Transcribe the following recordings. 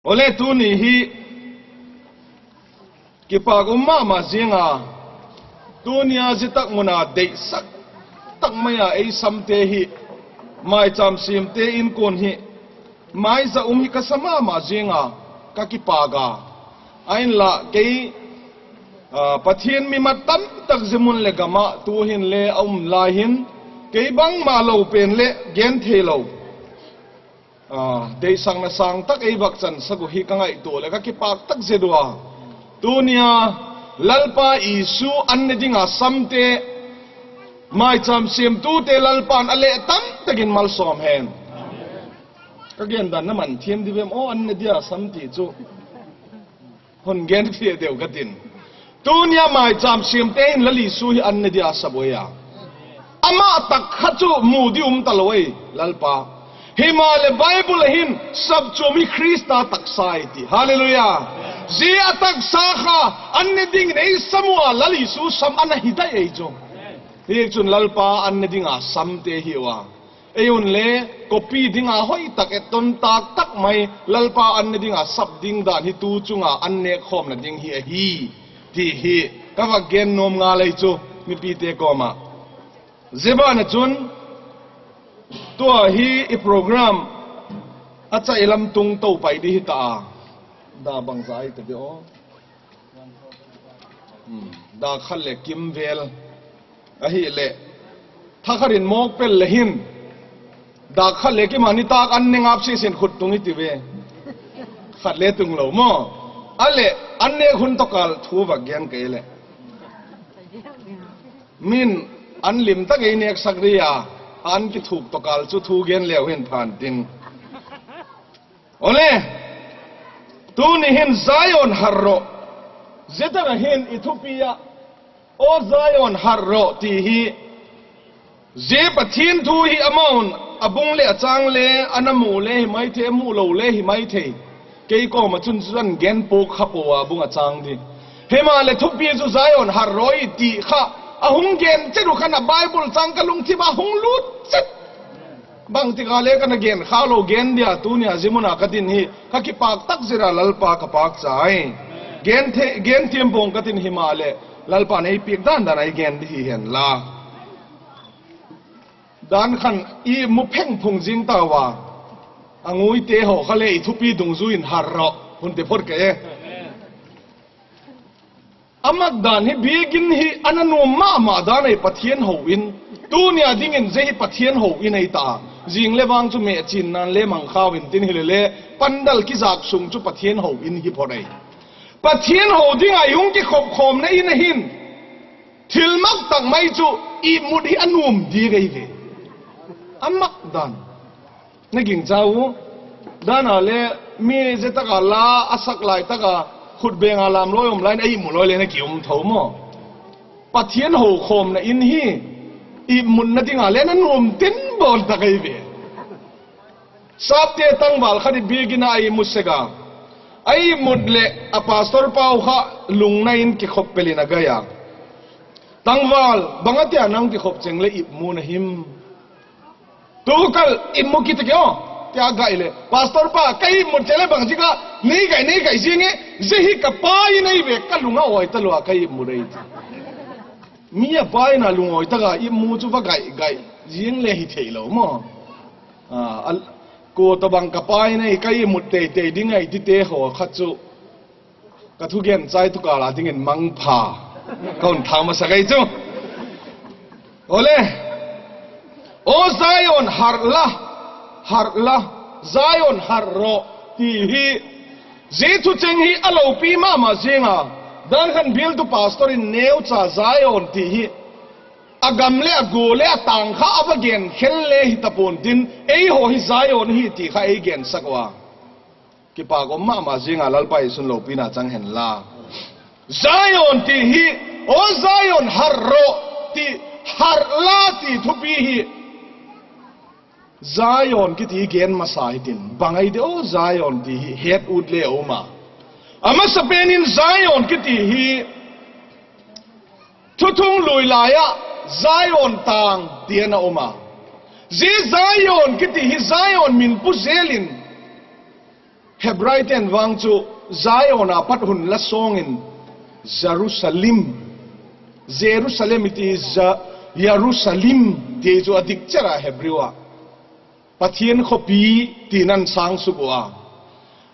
Awle tu nih hi kipak um mah mah zinga tunia zitak muna deih sak tak mai a ei sam te hi maicham sim te in kun hi mai za um hi ka sa mah mah zinga ka kipaga ain la kei Pathian mi mat tam tak zimun le gama tu hin le a um lai hin kei bang ma lo pen le gen thei lo. Deisang na sang tak ei bak chan sagu hi ka ngaih tu le ka ki pak tak ze dua. Tunia Lalpa Isu an ne dinga samte maicham siam tu te Lalpan a leh tam takin malsawm hen. Ka gen dan na man thiam di vem o an ne dia sam ti chu hon gen fie deu ka tin. Tunia maicham siam te in Lal Isu hi an ne dia saboya. Amah tak kha chu mu di um ta lo ei Lalpa. Hima le Bible hin sab chu mi Krista taksa ai ti. Hallelujah. Zi a taksa kha an ni ding nei samua Lal Isu sam an hi dai ei chu. Hi chun Lalpa an ni dinga sam te hi wa. Eiun le copy dinga hoi tak e ton tak tak mai Lalpa an ni dinga sap ding dan hi tu chunga an ne khom na ding hi a hi ti hi ka va gen nom nga lei chu mi pi te ko ma zeba na chun tua hi i program a chai lam tung to pai di hi ta da bang zai te bi o da khal le kim vel a hi le thakharin mok pel le hin da khal le kim ani tak an ne ngap si sin khut tung i ti ve khat le tung lo mo ale an ne hun to kal thu wa gen ke le min an lim tak ei nek sak ria an ki thuk to kal chu thu gen leo hin phan tin ole tu ni hin Zion harro zetara hin Ethiopia o Zion harro ti hi ze Pathian thu hi amaun abung le achang le anamu le hi mai the mu lo le hi mai the kei ko ma chun chuan gen po kha po wa bung achang di hema le thupi chu Zion harroi ti kha ahung gen cheru khana Bible chang ka lung thi ba hung lut chet bang ti ka le kana gen kha lo gen dia tu nia zimuna ka din hi ka ki pak tak zira lalpa ka pak chai gen the gen tiam bong ka tin hi ma le lalpa nei pik dan dan ai gen hi hen la dan khan i mu pheng phung jing ta wa angui te ho kha le i thupi dung zu in har ro hun te phot ke amak dan hi bigin hi ananu ma ma dan ei Pathian ho in tu nia ding in je hi Pathian ho in ei ta jing le wang chu me chin nan le mang khaw in tin hi le le pandal ki zak sung chu Pathian ho in hi phorei Pathian ho ding a yung ki khop khom na in hin thil mak tak mai chu i mut hi anum di rei ve amak dan na ging chau dana le mi je taka la asak lai taka khut benga lam loi om lain ai mu loi le na ki um tho mo Pathian ho khom na in hi i mun na dinga le na nuam tin bol takai ve sapte tangwal khadi bigina ai musega ai mut le a pastor pau kha lungna in ki khop pelina gaya tangwal bangatia nang ki khop cheng le ip mu na him tu kal immu ki te kyo tia gai le pastor pa kai mu chele bang ji ka ni gai ni gai ji nge je hi ka pa i nei ve ka lunga oi ta lo kai mu rei mi a pai na lung oi ta ga i mu chu va gai gai jing le hi thei lo mo a ko ta bang ka pai nei kai mu te te ding ai ti te ho kha chu ka thu gen chai tu ka la ding in mang pha kaun thang ma sagai chu ole o Zion har la har la Zion har ro ti hi zi thu cheng hi alo pi ma ma zinga dan khan bil tu pastor in neu cha Zion ti hi agam le agu le atang kha avagen khel le hi tapun tin ei ho hi Zion hi ti kha ei gen sakwa ki pa ko ma ma zinga lalpa sun lo pina chang hen la Zion ti hi o Zion har ro ti har la ti thu pi hi Zion ki ti gen ma sai tin bangai de o Zion ti hi het ut le o ma ama sapenin Zion ki ti hi thu thung lui laia Zion tang tiana oma zi Zion ki ti hi Zion min pu zelin. Hebrai ten wang chu Zion a pat hun la songin Jerusalem Jerusalem iti Jerusalem ti chu adik chera Hebrew a Pathian khuapi ti nan sang suk a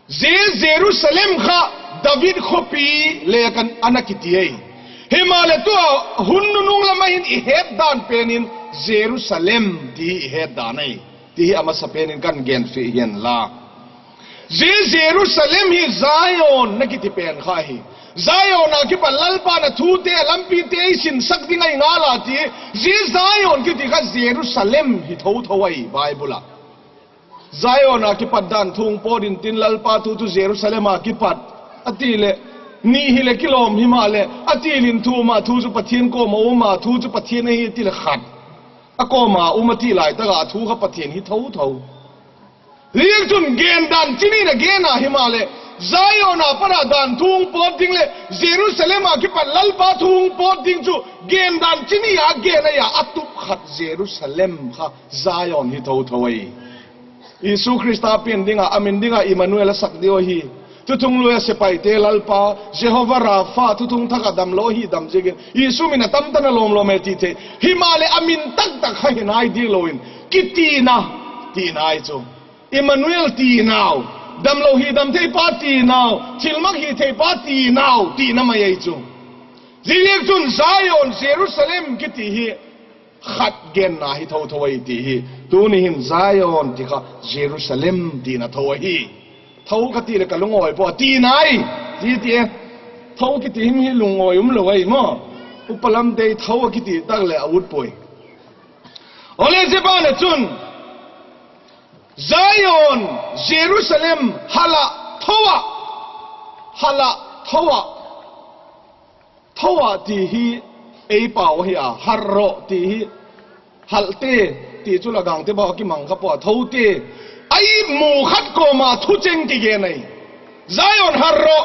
Je Jerusalem kha David khuapi le kan anakiti ei hima le tu hun nunung lama hin i het dan penin Jerusalem ti i het dan ei ti hi ama sapenin kan gen fi hian la Je Jerusalem hi Zion na kiti pen kha hi Zion a ki pa lalpa na thu te lampi te sin sak ding ai nga la ti Je Zion ki ti kha Jerusalem hi tho tho ai Bible a Zion a ki pat dan thung podin tin lalpa thu chu Jerusalem a ki pat ati le ni hi le kilom hi ma le ati lin thu ma thu chu Pathian ko ma ma thu chu Pathian hi ti le khat a ko ma umati lai ta ga thu kha Pathian hi tho tho Liang chun gen dan chini na gen a hi ma le Zion a para dan thung pot ding le Jerusalem a ki pa lalpa thung pot ding chu gen dan chini a gen a ya atup khat Jerusalem kha Zion hi tho tho ai Isu Krista pin dinga amin dinga Emmanuel sak dio hi tu thung luya sepai te lalpa Jehovah Rafa tu thung thaka dam lo hi dam jegin Isu min tam tan lom lom e ti the himale amin tak tak kha hinai di loin kitina ti nai chu Emmanuel ti nau dam lo hi dam thei pa ti nau thilmak hi thei pa ti nau ti na mai ai chu ziliak chun Zion Jerusalem ki ti hi khat gen na hi tho tho ai ti hi tu ni hin Zion ti kha Jerusalem ti na tho hi tho ka ti le ka lungoi po ti nai ti ti tho ki ti him hi lungoi um lo ai mo upalam te tho ki ti tak le awut poi ole zepa na chun Zion Jerusalem hala thowa hala thowa thowa ti hi ei pau hi a har ro ti hi hal te ti chu la gang te ba ki mang kha po tho te ai mu khat ko ma thu cheng ki ge nei Zion har ro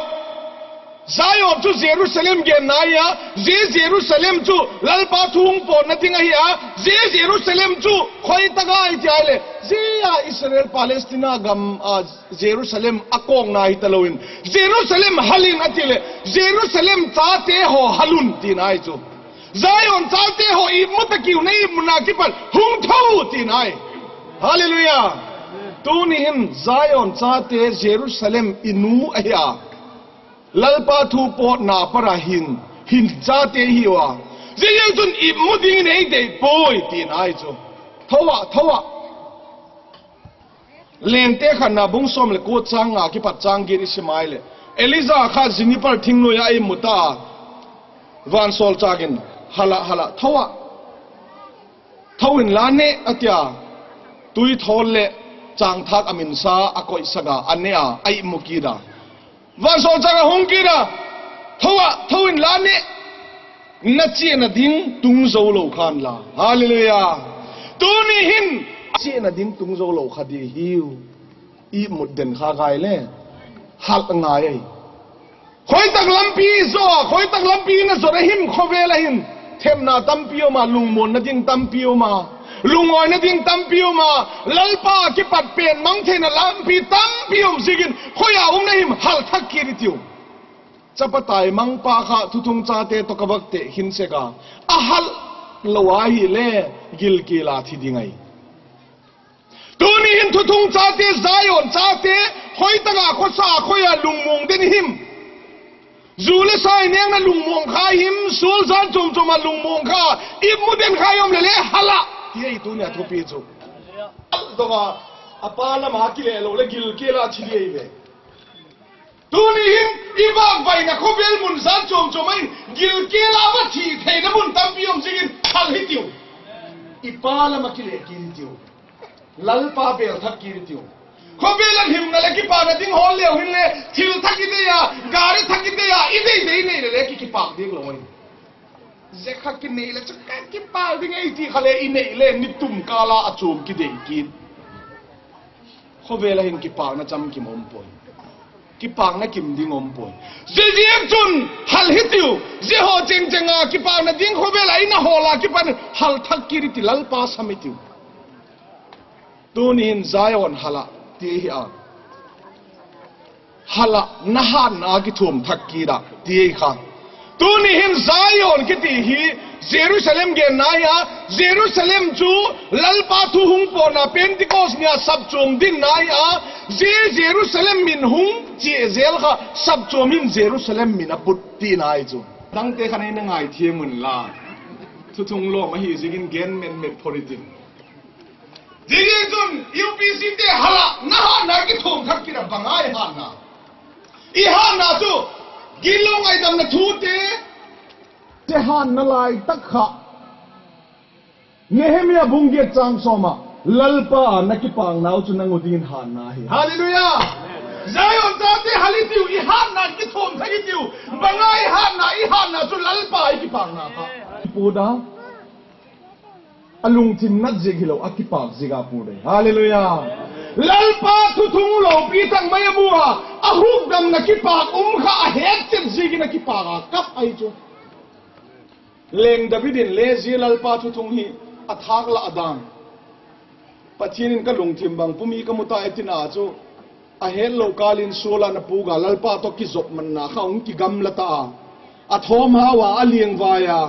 Zion chu Jerusalem ge na ya je Jerusalem chu lalpa thung po na tinga hi a je Jerusalem chu khoi taka ai ti ai le je ya Israel Palestina gam a Jerusalem akong na hi talowin Jerusalem halin atile Jerusalem cha te ho halun tin ai chu Zion cha te ho i mutakiu nei muna ki pan hung tho tin ai Hallelujah tu ni hin Zion cha te Jerusalem inu a ya lalpa thu po na para hin hin cha te hi wa ziyang chun i muding nei de poi tin ai chu thowa thowa len te khan na bung som le ko chang nga ki pat chang gi isimai le Eliza kha jinipar thing no ya ai muta van sol chagin hala hala thowa thawin la ne atia tui thol le chang thak amin sa akoi saga anea ai mukida van sol chaga hung kira thowa thawin la ne na chi na ding tung zo lo khan la hallelujah tu ni hin chi na ding tung zo lo kha di hiu i mut den kha gai le hal ngai ai khoi tak lampi zo khoi tak lampi na zo him khowela him them na tampi ma lungmon na ding tampi ma lungoi na ding tampi ma lalpa ki pat pen mang the na lampi tampi um sigin khoya um na him hal thak ki ri tiu chapatai mang pa kha thuthung cha te to kabak te hin se ka a hal lowa hi le gil ki la thi dingai tu ni hin thuthung cha te Zion cha te khoi tanga kho sa khoya lungmung den him zule sai neng na lungmung kha him sul zan chum chum a lungmung kha ip mu den kha yom le le hala ti ei tu ni a thu pi chu to ga apa la ma ki le lo le gil ke la chi ei ve tu ni hin iwak vai na khovel mun zan chum chum ai gil ke la wa thi thei na mun tam pi om jingin hal hi tiu ipa la ma ki le ki tiu lalpa bel thak ki tiu khovel an him na le ki pa na ding hol leo hin le thil thak ki te ya gari thak ki te ya i dei dei nei le ki ki pak ding lo ai ze kha ki nei le chaka ki pa ding ei ti khale i nei le ni tum kala achum ki dei ki khovel hin ki pak na cham ki mom poi ki pak na kim ding om poi ze jiang chun hal hi tiu ze ho cheng chenga ki pak na ding khovel ai na hola ki pan hal thak ki ri ti lalpa sami tiu tu ni hin Zion hala ti hi a Hala na han na ki thum thak ki da ti kha. Tu ni hin Zion ki ti hi Jerusalem ge nai a, Jerusalem chu Lalpa thu hung po na Pentecost nia sap chum din nai a, je Jerusalem min hung che zel kha sap chum in Jerusalem min a put ti nai chu. Dang te khan in ngai thiamun la thu thung lo ma hi zingin gen men met politic. Jiri chun UPC te hala na ha na ki thum thak ki ra bangai ha na. I ha na chu gilong ai dam na thu te te han na lai tak kha. Nehemia bungge chang soma lalpa na ki pang nau chu nangu din han na hi. Hallelujah. Zion ta te halitiu i han na ki thum thak tiu bangai han na i han na chu lalpa i ki pang na kha. Puda alung thin nat zik hilo akipak ziga pu dei. Hallelujah. Lalpa thu thung lo pi tang mai amu a ahuk dam na ki pak kha a het chet zigin a ki pak a kap ai chu. Leng Davidin le zi lalpa thu thung hi a thak la adan. Pathianin ka lung thim bang pumi ka muta etina chu a hel lo kalin sula na puga lalpa to ki zop man na kha ung ki gam la ta a thom hawa a liang vaya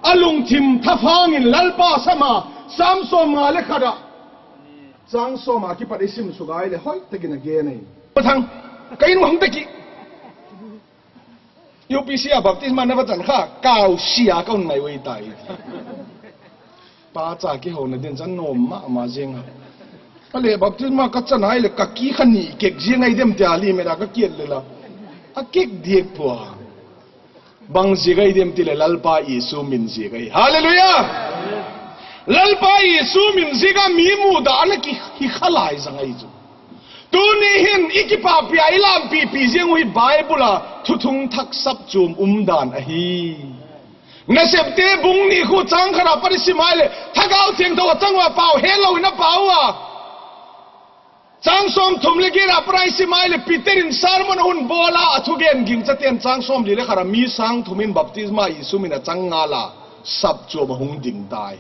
alung thim thafangin lalpa sama samsom nga le khara chang soma ki pat isim sugai le hoi tekin age nei thang kain wang te ki UPC a baptisma na chan kha kaw sia ka un mai wei tai pa cha ki ho na din chan nom ma ma jenga ale baptisma ka chan ai le ka ki khani kek jing ai dem te ali me da ka kiet le la a kek diek pua bang zigai dem ti le lalpa Isu min zigai. Hallelujah. Lalpa Isu min ziga mi mu da na ki hi khalai zangai chu. Tu ni hin ikipa pi ai lam pi pi jing hui Bible a thu thung thak sap chum dan a hi. Na sep te bung ni khu chang khara parisi mai le thakau thiang tho changwa pau he lo na pau a. Chang som thum le gira prai si mai le Peterin sermon hun bola athugen ging chaten chang som li le khara mi sang thumin baptisma Isu min a chang nga la sap chu ma hung ding tai.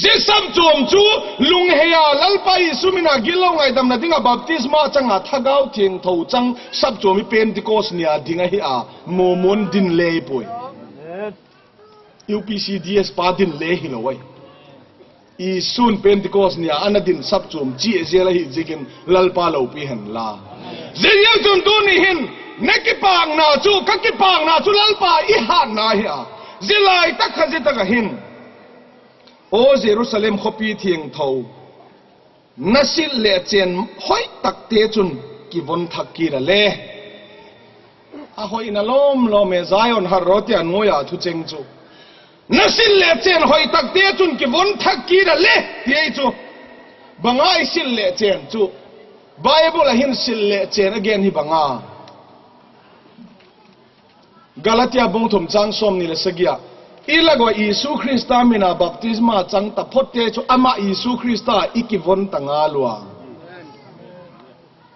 Je sap chum chu lung heya lalpa Isu min a gilo ngai dam na dinga baptisma changa thagau thiang tho chang sap chu mi Pentecost nia dinga hi a momon din le pui. UPCDS pa din le hi lo wai. Isun Pentecost nia anadin sap chum chi zela hi jikin lalpa lo pi hen la. Zeyel chun tu ni hin neki pang na chu ka ki pang na chu lalpa i han na hi a. Zilai tak kha zita ka hin. O Jerusalem khopi thiang tho. Nasil le chen hoi tak te chun ki von thak ki ra le. A hoi na lom lom e Zion har ro te an ngoya thu cheng chu. Nasil le chen hoi tak te chun ki von thak ki ra le ti chu. Bangai sil le chen chu. Bible a hin sil le chen again hi banga. Galatia bung thum chang som ni le sagia. Ilago Isu Krista mina baptisma chang ta phot te chu ama Isu Krista ikivon tanga lua.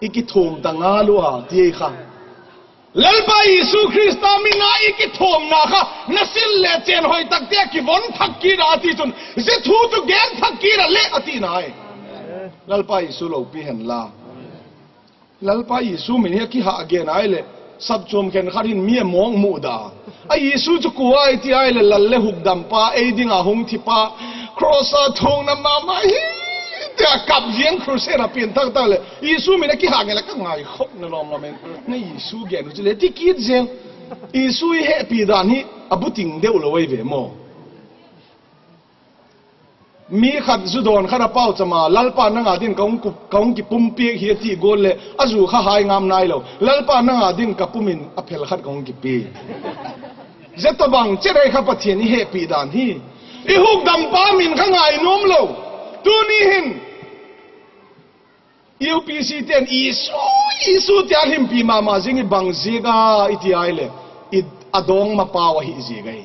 Iki thum tanga lua ti kha. Lalpa Isu Krista mina iki thum na kha nasil le chen hoi tak te ki von thak ki ra ti chun je thu tu gen thak ki ra le ati nai. Lalpa Isu lo pi hen la. Lalpa Isu min he ki ha again ai le sab chum khen kharin mi mong mu da. A Isu chu kuai ti ai le lal le huk dam pa ei ding a hung thi pa cross a thung na ma ma hi te kap jiang crusade a pin tak tak le Isu min ki ha nge la ka ngai khop na lom lom na Isu ge nu chu le ti ki jeng Isu hi he pi dan hi abu ting deuh lo wei ve mo. Mi khat zu don khara pau chama lalpa na nga din kaung ku kaung ki pum pi hi ti gol le azu kha hai ngam nai lo lalpa na nga din ka pumin a phel khat kaung ki pi zeta bang che rai kha pathian hi he pi dan hi i huk dam pa min kha ngai nom lo tu ni hin UPC ten Isu Isu tia him pi ma ma jing i bang ziga i ti ai le i adong ma pa wa hi zigai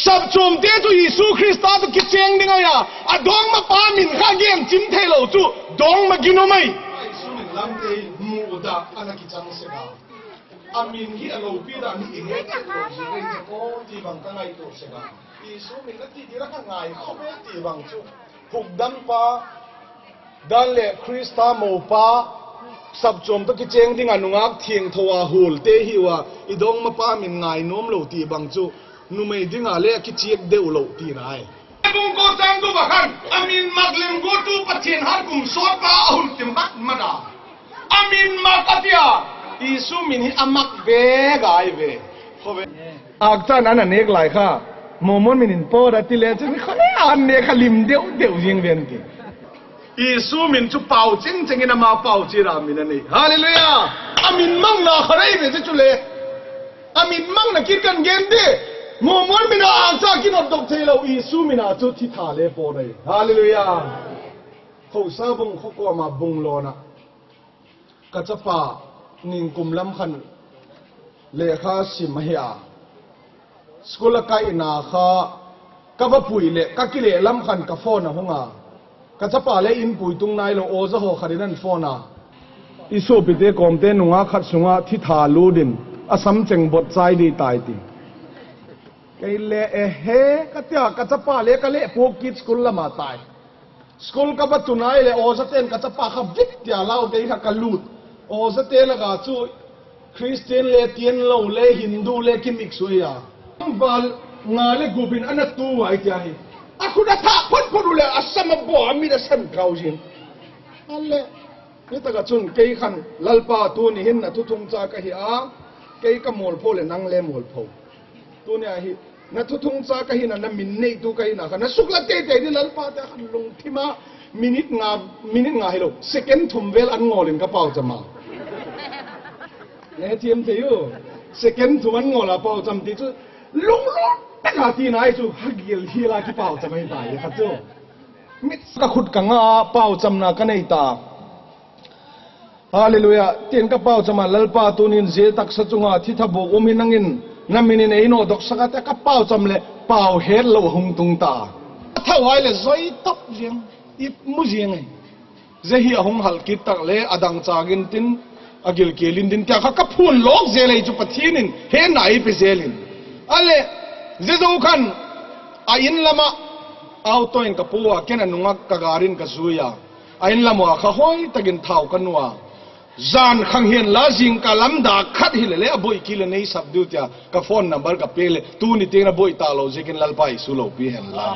sab chum te chu Isu Krista tu ki cheng ding aya adong ma pa min kha gem chim the lo chu dong ma gino mai Isu min lam te mu da ana ki chang se ga amin hi alo pi da ni nge te lo zigai te ko ti bang ka ngai to se ga Isu min na ti ti ra ka ngai kho me ti bang chu huk dam pa dan le Krista mo pa Sap chawm to ki cheng ding a nungak thieng tho a hul te hi wa i dong ma pa min ngai nuam lo ti bang chu nu mei ding a le ki chiek deuh lo ti nai. Bung ko chang tu ba khan amin mak lem go tu Pathian har kum sawt pa a hun ti mat mat a amin mak atia Isu min hi amak ve gai ve khove ak chan an anek lai kha momon min in por ati le chu khole an ne kha lim deuh deuh jing ven ti Isu min chu pau ching chingin ama pau chi ra min ani. Hallelujah! Amin mang na kharei ve chu le. Amin mang na kir kan gen de. Mo mon min a cha kin ot dok thei lo Isu min a chu thi tha le po dei. Hallelujah! Kho sa bung kho ko ma bung lo na. Ka chapa ning kum lam khan le kha sim hi a. School a kai na kha ka va pui le ka ki le lam khan ka phone a hunga. Ka chapa le in pui tung nai lo aw zaho kharin an phone a. I su pite kawm te nunga khat sunga thi tha ludin a sam cheng bot chai di tai ti. Kei le e he ka tia ka chapa le ka le pu kid school lama tai. School ka va tunai le aw zaten ka chapa kha vit tia lau te kha ka lut. Aw zate la ga chu Christian le tian lo le Hindu le ki mix ya. Val nga le gubin ana tu ai tia hi. Akuna tha phut phut le asama bo ami da san kau jin. Alle ni taka chun kei khan lalpa tu ni hin na thu thung cha ka hi a kei ka mol pho le nang le mol pho. Tu ni a hi na thu thung cha ka hi na na min nei tu ka hi na kha na sukla te te ni lalpa te khan lung thima minute nga hi lo second thum vel an ngolin ka pau chama. Ne thiam the yu second thum an ngola pau cham ti chu lung lung taka ti nai chu hagil hi la ki pau chamai ta ye kha chu mit ka khut ka nga pau cham na ka nei ta. Hallelujah. Tin ka pau chama lalpa tunin je tak sa chunga thi tha bu um hin angin naminin eino dok saka te ka pau cham le pau het lo hung tung ta. Thawai le zoi top riang ip mu riang ai. Ze hi ahung hal kit tak le adang chagin tin agil kelin din kya kha ka phun lok ze lei chu pathinin he nai pe zelin. Ale ze zo khan a in lama auto in ka puwa ken anunga ka garin ka zuya. A in lama kha hoi takin thau ka nuwa. Zan khang hian la jing ka lam da khat hi le le aboi ki le nei sab du tia ka phone number ka pe le tu ni te na boi ta lo jekin lal pai su lo pi hen la.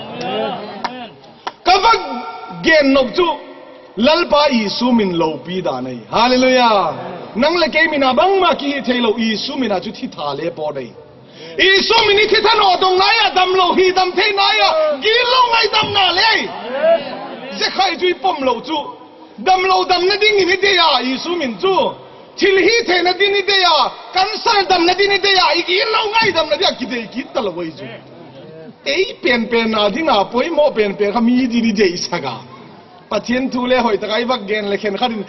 Ka va gen nok chu lal pa i su min lo pi da nei. Hallelujah. Nang le ke mina bang ma ki hi thei lo i su mina chu thi tha le po dei. I su min thi tha no dong nai a dam lo hi dam thei nai a gi lo ngai dam na le. Ze khai chui pom lo chu dam lo dam na ding ni de ya i su min chu thil hi the na din ni de ya cancer dam na din ni de ya i gi lo ngai dam na dia ki de ki ta lo wei chu ei pen pen na ding a poi mo pen pen kha mi di ni de saga pathian thu le hoi takai bak gen le khen kharin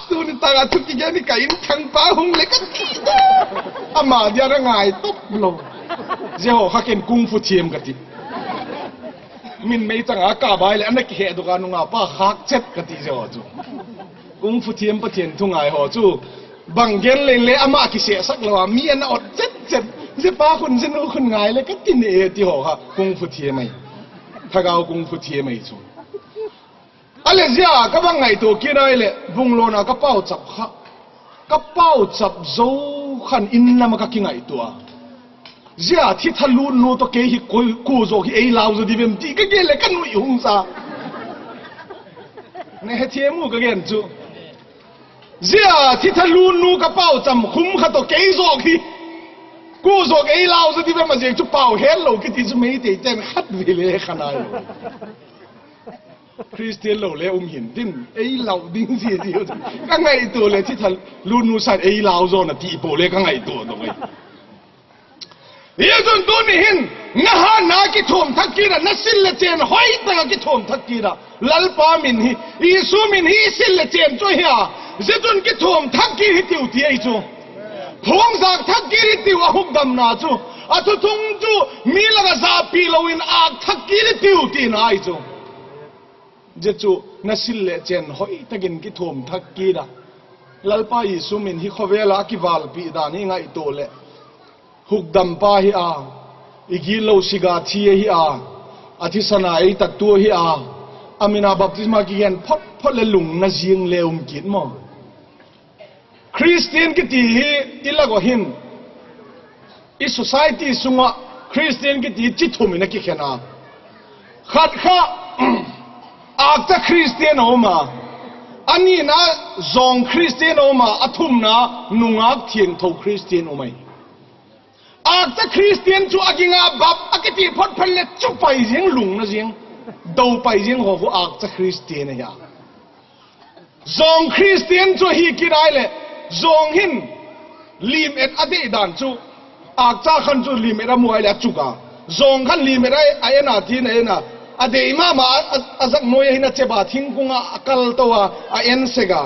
tu ni ta ga thu ki gen ni ka in thang pa hung le ka ti ama dia ra ngai top lo je ho kha ken kung fu thiam ka ti min mei changa ka bai le anak he du ka nu nga pa khak chet ka ti je ho chu kung fu thiam pathian thu ngai ho chu bang gen le le ama ki se sak lo mi an ot chet chet je pa khun je nu khun ngai le ka ti ne ti ho kha kung fu thiam mai thagao kung fu thiam mai chu ale zia ka bang ngai to ki rai le bung lo na ka pau chap kha ka pau chap zo khan in lama ka ki ngai tua zia thi thalu nu to ke hi koi ku zo hi ei lau zo di bem ti ka ge le ka nui hung sa ne he thiam mu ka gen chu zia thi thalu nu ka pau cham khum kha to ke zo hi ku zo ei lau zo di bem ma je chu pau he lo ki ti chu mei te ten khat vi le khanai Christian lo le hin din ei lau ding gì gì ka ngai tu le thi thal lu nu san ei lau zo na ti po le ka ngai tu do ngai ye zon tu ni hin na ha na ki thom thak ki ra na sil le chen hoi ta ki thom thak ki ra lal pa min hi Isu min hi sil le chen chu hi a je tun ki thom thak ki hi tiu ti ei chu phong zak thak ki hi tiu a huk dam na chu a thu thung chu mi la ga za pi lo in ak thak ki hi tiu ti na ai chu je chu na sil le chen hoi takin ki thom thak ki ra lalpa Isu min hi khowela ki wal pi da ni ngai to le huk dam pa hi a igi lo siga thi hi a athi sana ei tak tu hi a amina baptisma ki gen phot phot le lung na jing le kin mo. Christian ki ti hi ilago hin i society sunga Christian ki ti chi thum in a ki khen a. Khat kha akta Christian a um a, ani na zong Christian a um a, a thum na nungak thiang tho Christian um ai. Akta Christian chu akinga bap akiti phot phel le chu pai jing lung na jing do pai jing ho hu akta Christian ya. Zong Christian chu hi kirai le zong hin lim et ade dan chu akcha khan chu lim et amuai le chuka zong khan lim et ai ai na thi na na ade ma ma azak noi hin a cheba thing kunga akal to a a en sega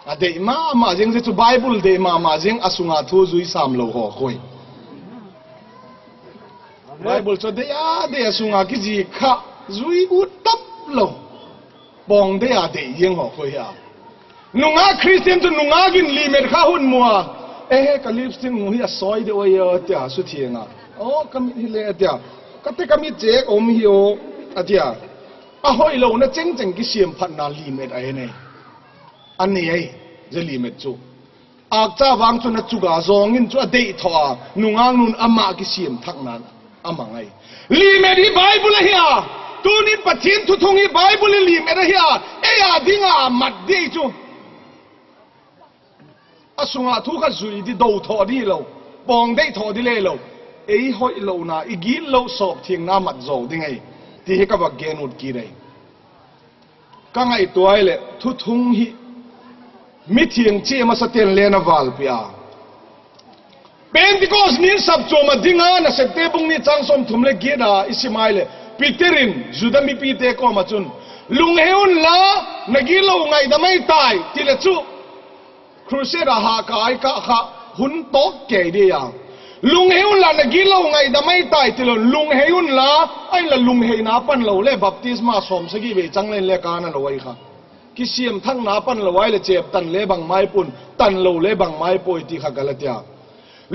ade ma ma jing chu Bible de ma ma jing asunga thu zui sam lo ho khoi Bible cho de a de asunga ki ji kha zui u tap lo bong de a de yeng ho khoi a nunga Christian chu nunga gin li mer kha hun mua e ka lipstick ngu hi a soi de oi tia su thienga o kam hi le tia ka te kami che om hi o atia a hoi lo na cheng cheng ki siam phat na li met ai ne an ni ai je li met chu ak cha wang chu na chuga zong in chu a dei tho a nungang nun ama ki siam thak nan ama ngai li met hi Bible hi a tunin Pathian thu thung hi Bible li met hi a e a dinga mat dei chu asunga thu kha zui di do tho di lo bong dei tho di le lo ei hoi lo na i gil lo sop thing na mat zo ding ei ti hi ka wa genut ki rei ka ngai tuai le thu thung hi mi thiang chi ma sa ten le na wal pia Pentecost nin sap choma dinga na sekte bung ni chang som thum le geda isimai le Peterin Juda mi pi te ko ma chun lung heun la nagi lo ngai da mai tai ti le chu crusade ha ka ai ka kha hun tok ke dia ya lung heun la nagi lo ngai da mai tai ti lo lung heun la ai la lung he na pan lo le baptisma som sagi ve chang len le ka na lo ai kha ki siam thang na pan lo ai le chep tan le bang mai pun tan lo le bang mai poi ti kha Galatia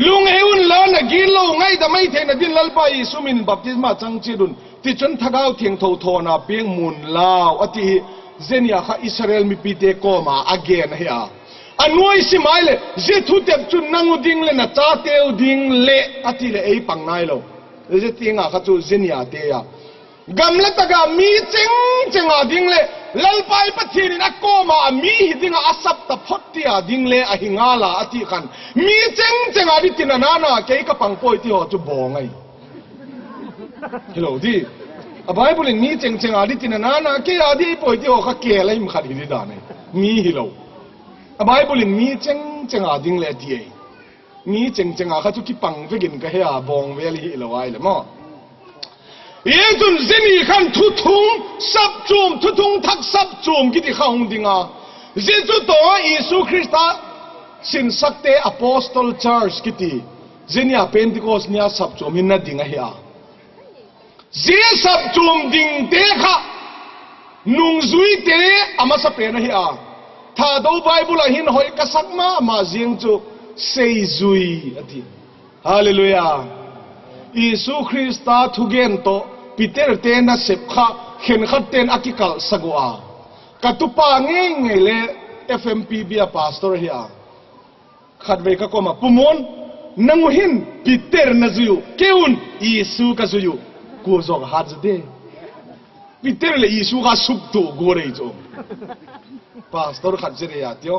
lung heun la na gi lo ngai da mai the na din lalpa Isu min baptisma chang chi dun ti chun thagau thiang tho tho na piang mun lao ati zenia kha Israel mi pi te ko ma again he a anuai si mai le je thu tep chu nangu ding le na cha teu ding le ati le ei pang nai lo je tinga kha chu zenia te ya gamla taga mi cheng chenga ding le lalpai Pathian in a koma mi hi dinga asap ta phot tia ding le a hinga la ati khan mi cheng chenga di tina na na ke ka pang poi ti ho chu bongai hello di a Bible in mi cheng chenga di tina na na ke adi poi ti ho kha ke lai im khat hi di da ne mi hi lo a Bible in mi cheng chenga ding le ti ai mi cheng chenga kha chu ki pang vekin ka he a bong vel hi lo ai le mo Yetun zeni khan thu thung sap chum thu thung thak sap chum ki ti kha hung dinga Jesu to Isu Krista sin sakte Apostle Church ki ti zenia Pentecost nia sap chum in na dinga hi a je sap chum ding te kha nung zui te ama sa pe na hi a tha do Bible a hin hoi ka sak ma ma jing chu sei zui ati Hallelujah Isu Krista thugen to Peter te na sep kha khen khat ten akikal sagwa katupa nge nge le FMPB a pastor hi a khat ve ka koma pumon nangu hin Peter na zuyu keun Isu ka zuyu ku zok hat de Peter le Isu ka sup tu gore cho pastor khat jere ya tyo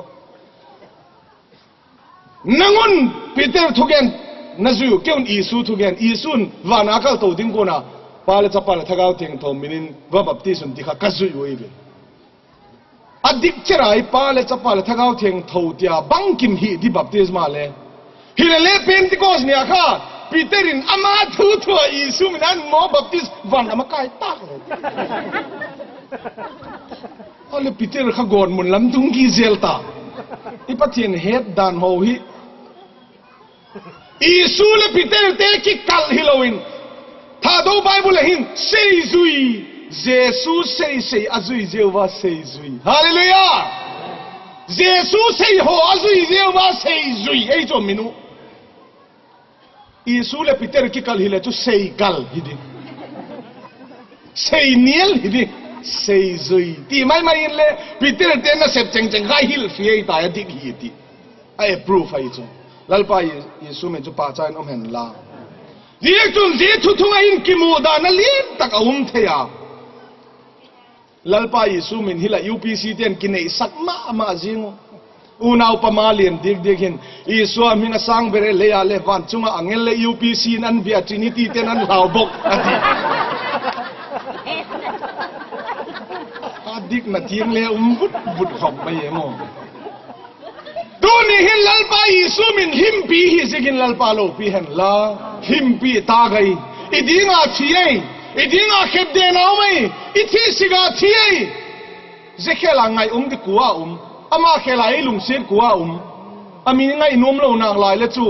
nangun Peter thugen na zuyu keun Isu thugen Isun wana kal to ding ko na pale chapal thagau theng thom minin va baptism ti kha ka zuyu oi ve adik cherai pale chapal thagau theng tho tia bangkim hi di baptisma le hi le Pentecost nia kha Peterin ama thu thua Isu minan mo baptist van ama kai tak le ale Peter kha gon mun lam tung ki zel ta i Pathian het dan ho hi Isu le Peter te ki kal hi loin tha do Bible hin sei zui Jesu sei sei azui Jehova sei zui Hallelujah Jesu sei ho azui Jehova sei zui ei cho minu Isu le Peter ki kal hi le chu sei kal hi di sei niel hi di sei zui ti mai mai in le Peter te na sep cheng cheng khai hil fiei ta ya dik hi ti. A approve ai chu. Lalpa Isu min chu pa cha in om hen la. Zi chun zi thu thung a in kimu dan a lian tak a um thei a. Lalpa Isu min hi la UPC ten ki neih sak mah mah zing u. Unau pama lian dik dik hin Isua hming a sang ber e leiah le van chungah angel le UPC in an bia Trinity ten an hlau bawk a ti. A dik na thiang le um vut vut khawp mai em aw. Tu ni hin Lalpa Isu min himpi hi zikin Lalpa lo pi hen la himpi ta gai i dinga thi ei i dinga khep de nau mai i thi siga thi ei Zekhela ngai um di kua um ama khela i lungsir kua um ami ngai nuam lo nak lai le chu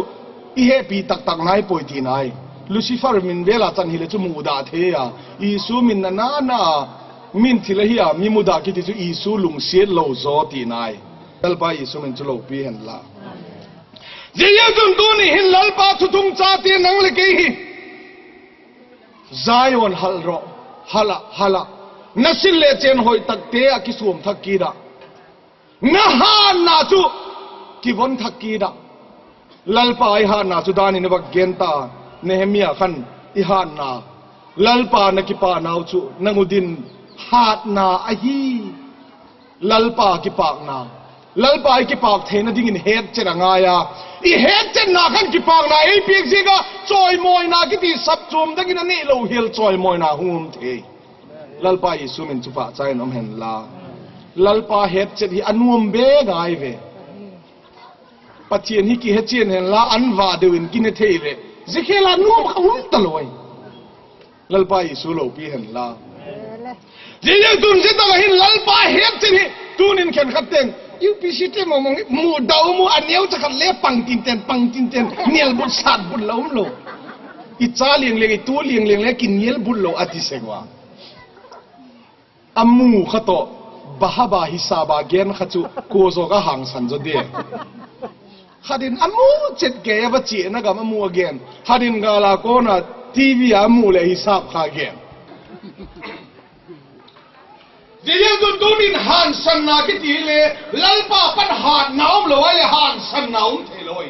i he pi tak tak nai poi ti nai Lucifer min vela chan hi le chu mu da the ya Isu min na na na min thil hi a mi mu da ki ti chu Isu lungsir lo zo ti nai Lalpa Isu min chu lo pi hen la Jesu tun tu ni hin Lalpa thutung cha ti nang le ke hi Zion hal rawh, hala, hala, na sin le chen hoi tak te a ki suam thak ki da. Na han na chu ki von thak ki da. Lalpa i han na chu dan in bak gen ta Nehemia khan i han na. Lalpa na ki pa nau chu nangudin hat na a hi. Lalpa ki pak na. Lalpa i ki pak thei na ding in het chen a ngai a. I het chen na khan ki pak na ei pek zinga chawimawi na ki ti sap chum dangin a nei lo hel chawimawi na hungum thei. Lalpa Isu min chu pa chain om hen la. Lalpa het chen hi anuam be ngai ve. Pathian hi ki he chen hen la an va deuh in kine thei le. Zekhela nuam kha um ta loi. Lalpa Isu lo pi hen la. Jesu tun si tak hin Lalpa het chin hi tunin khen khat teng UPC te mo mong mu dau mu aneu chakhat le pang tin ten pang tin ten nial but sat but lo um lo i cha liang liang i tu liang liang le ki nial but lo ati sengwa amu kha to bahaba hisaba gen kha chu ko zo ka hang san zo de khadin amu chet ke va chi na gam amu again hadin gala ko na TV amu le hisab kha gen Jesu tu tunin han san na ki ti le lalpa pan han naum lo ai le han san naum the loi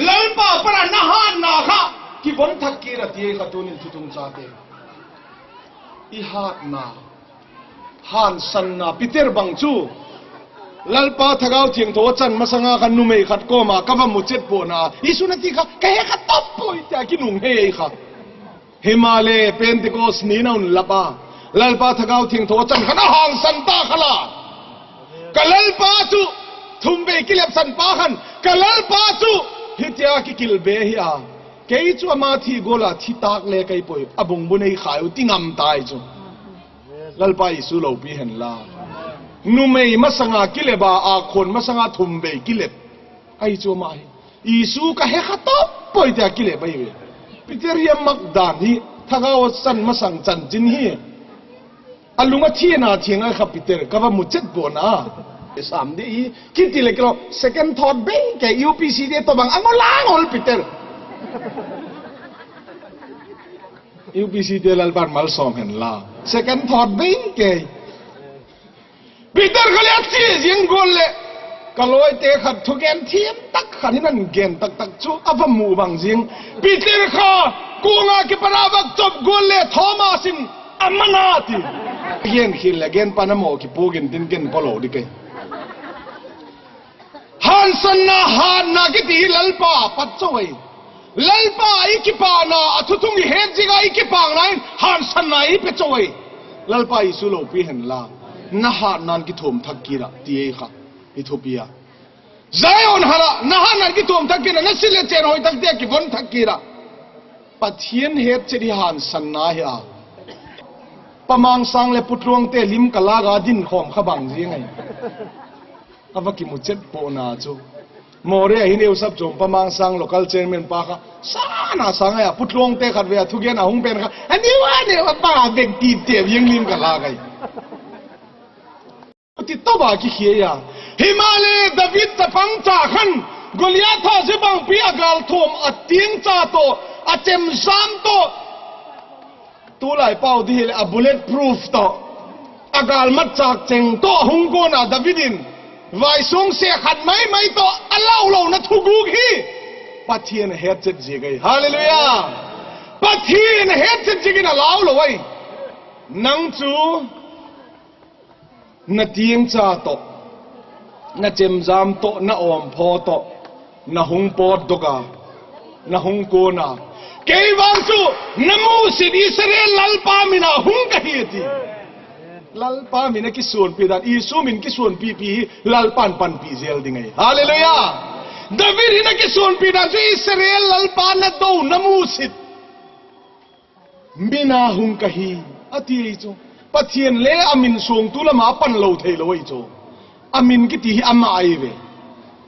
lalpa pan na han na kha ki bon thak ki ra ti kha tunin thutung cha te I hatna han sanna Peter bang chu Lalpa thagau thiang tho chan masanga khan numei khat ko ma ka va mu chet po na Isu na ti kha ka he kha top poi ta ki nung he ei kha Himale Pentecost ni na un lapa Lalpa thagau thiang tho chan khan a hang san ta khala ka Lalpa chu thum ve kilep san pa khan ka Lalpa chu hitia ki kil be hi a Kei chu ama thi goal ah thi tak le kei poi a bungbu nei khai u ti ngam tai chu. Lalpa Isu lo pi hen la. Numei masanga kileba a khon masanga thum bei kilep. Ai chu ma hi. Isu ka he kha top poi te kile bai we. Peter hi mak dan hi thagaw san masang chan chin hi. A lung a thi na thiang ai kha Peter ka va mu chet bo na. Sam di hi ki ti le kilo second thought be ke UPC de to bang angol angol Peter. UPC te lalpan mal som hen la. Second thought be ke Peter ka le chi jing gol le ka loi te khat thu gen thiam tak khan hin an gen tak tak chu ava mu bang jing Peter kha kunga ki parawak chop gol le Thomas in amana ti gen khin le gen panamo ki pu gen tin gen polo di ke Han san na han na ki ti lalpa pat chawai lalpa i ki pa na a thuthung i het jinga i ki pang na in han san na i pe chawai lalpa isu lo pi hen la na ha nan ki thom thak ki ra ti ei kha Ethiopia Zion hara na ha nan ki thom thak ki ra na sile chen hoi tak te ki von thak ki ra Pathian het che di han san na hi a pamang sang le putluang te lim kala ga din khom kha bang ji ngai ava ki mu chet po na chu more hin eu sap chom pamang sang local chairman pa kha sa na sang ya putluang te khat ve thu gen a hung pen kha ani wa ne wa pa bek ti te yeng lim ka la gai ti to ba ki khie ya himale david ta pang cha khan goliath tha se bang pi agal thom a ting cha to a chem sam to tu lai pau di a bullet proof to agal mat chak cheng to hung ko na davidin Vai sung se khat mai mai to a lau lo na thu guk hi Pathian het chet zik ei. Hallelujah! Pathian het chet zik in a lau lo ei. Nang chu na tiang cha to na chem zam to na awm pho to na hung pawt doka na hung ko na kei wang chu na mu sit Israel lalpa mina hung ka hi ti lalpa mina ki suan pi dan Isu min ki suan pi pi hi lalpan pan pi zel ding ei. Hallelujah! David hi na ki suan pi dan chu Israel lalpa na do na mu sit mina hung ka hi ati ei chu. Pathian le amin suang tu lama pan lo thei lo ei chu. Amin ki ti hi ama ai ve.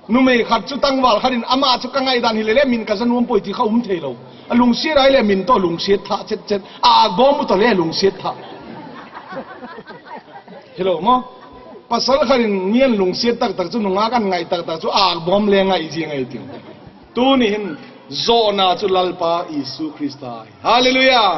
Nu mei khat chu tangwal kharin ama chu ka ngai dan hi le le min ka zanuam poi ti kha um thei lo. A lung si rai le min to lung si tha chet chet a bom to le lung si tha. Hello mo pasal kharin mian lung si tak tak chu nunga kan ngai tak tak chu a bom le ngai ji ngai ti. Tu ni hin zo na chu lalpa Isu Krista. Hallelujah!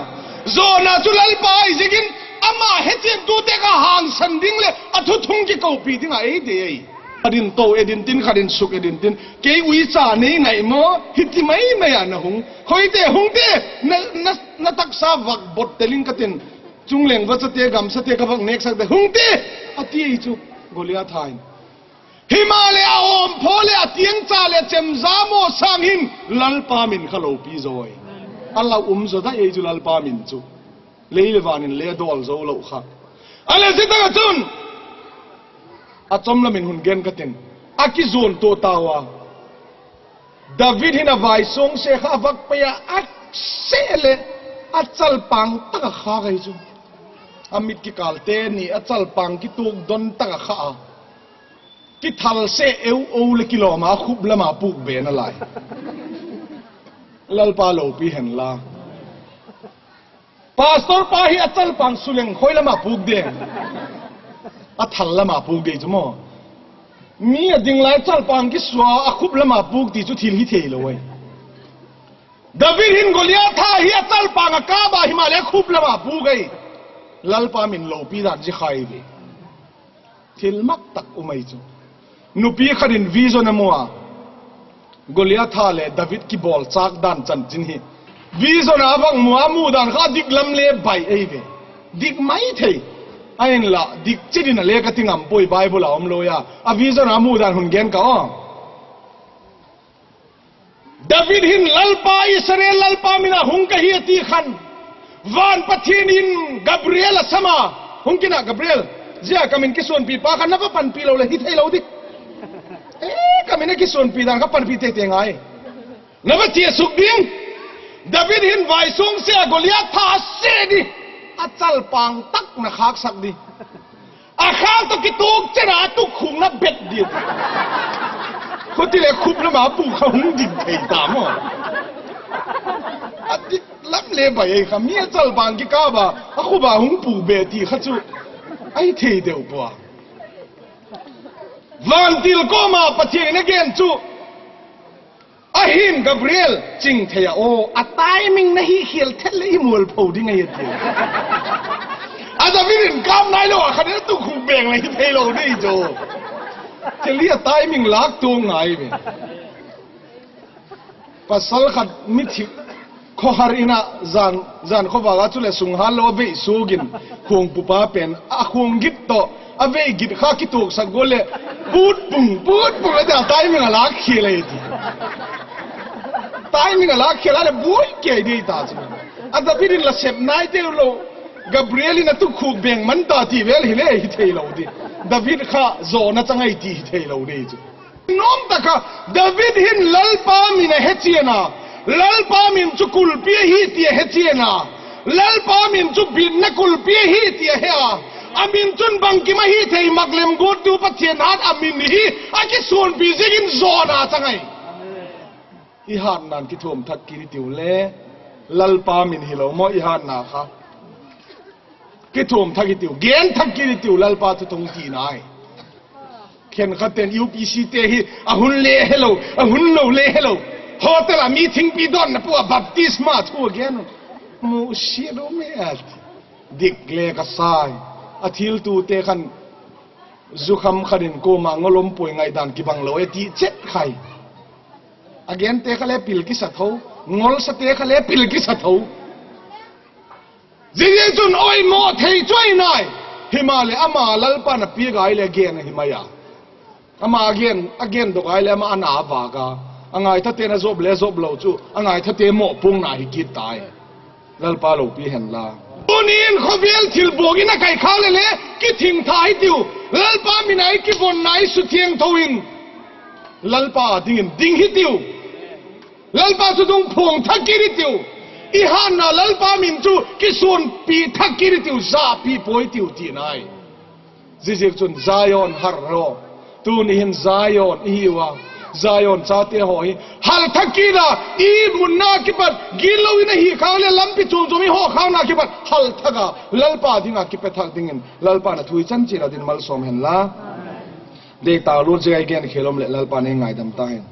Zo na chu lalpa izikin ama hetien tu te ka hang san ding le athu thung ki ko pi ding a ei de ei. Adin to edin tin kharin suk edin tin ke ui cha nei ngai mo hiti mai mai a na hung khoi te hung te na na na tak sa vak bot teling ka tin chung leng va cha te gam sa te ka vak nek sak te hung te ati ei chu Goliath hain Himalaya om phole a tiang cha le chem za mo sang hin lalpa min kha lo pi zoi Allah zo da ei chu lalpa min chu leilewanin le dol zo lo kha ale si ta chun a chom la min hun gen ka tin a ki zon to tawa David hin a vai song se kha vak pe a a se le a chal pang tak a kha kai chu amit ki kal te ni a chal pang ki tuk don tak a kha a ki thal se eu o le kilo ma khup lama puk be na lai lalpa lo pi hen la pastor pa hi a chal pang suleng khoi lama puk deng a thal lama puk de chu mo mi a ding lai chal pang ki swa a khup lama puk ti chu thil hi thei lo wei David hin Goliath tha hi a chal pang a ka ba hi ma le khup lama puk ei lalpa min lo pi dan ji khai ve thil mak tak umai chu nupi kharin vision amua Goliath tha le David ki bol chak dan chan chin hi vision awang mua mu dan kha dik lam le bai ei ve dik mai thei ain la dik chidin le ka tingam poi bible a om lo ya a vision a mu dan hun gen ka o David hin lalpa Israel lalpa mina hung ka hi ati khan van pathin in Gabriel sama hungkina Gabriel zia kamin ki suan pi pa khan na va pan pi lo le hi thei lo dik e kamin ki suan pi dan ka pan pi te te ngai na va chia suk ding David hin vai sung se Goliath tha se di a chal pang tak na khak sak di a khang to ki tuk chera tu khung na bet di khuti le khup na ma pu kha hung ding thei ta mo a dik lam le bai ei kha mi chal bang ki ka ba a khu ba hung pu be ti kha chu ai thei deuh pa van til ko ma pathian na gen chu ahim Gabriel ching theya o a timing na hi khial thel le i mual pho ding ai ti a David in kam nai lo a khan tu khu beng le hi thei lo dei jo cheli a timing lak tu ngai ve pasal khat mi thi kho har ina zan zan kho waga chu le sung hal lo ve sugin khuang pupa pen a khuang git to a ve git kha ki tuk sak gole put pung put pung le da timing a lak khile ti timing a lak khela le bui ke dei ta chu a David in la sep nai te lo Gabriel in a tu khuk beng man ta ti vel hi le hi thei lo di David kha zo na changai ti hi thei lo dei chu nom taka David hin lalpa min a hechiana lalpa min chu kulpi hi ti a hechiana lalpa min chu bin na kulpi hi ti a he a amin chun bangki ma hi thei maklem gut tu pathian hat amin hi a ki suan pi jingin zona changai i han nan ki thum thak ki tiu le lalpa min hi lo mo i han na kha ki thum thak ki tiu gen thak ki tiu lalpa thu tung ti nai khen kha ten UPC te hi a hun le hello a hun lo le hello hotel a meeting pi don na pu a baptisma thu again mu si do me at dik le ka sai a thil tu te khan Zu kham khanin kuma ngolom pui ngai dan ki bang lo e ti chet khai. Again te kha le pil ki sa tho, ngol sa te kha le pil ki sa tho. Zing chun oi mo thei chuai nai. Himale ama lalpa na pi gai le gen himaya. Ama again again do gai le ama ana wa ga. Angai tha te na zob le zob lo chu angai tha te mo pung na hi ki tai. Lalpa lo pi hen la. Tunin khovel thil bogin a kai khale le ki thing thai tiu lalpa minai ki bon nai su thiang thoin lalpa dingin ding hi tiu lalpa chu dung phung thakiri tiu i han na lalpa min chu ki sun pi thakiri tiu za pi poi tiu ti nai zizir chun Zion har ro tu ni hin Zion hi wa Zion cha te ho hi hal thakina i munna ki pat gilo ina hi khang le lampi chung chumi ho khang na ki pat hal thaka lalpa dinga ki pe thak dingin lalpa na thui chan chi na din mal som hen la de ta lu je again khelom le lalpa ne ngai dam ta hen.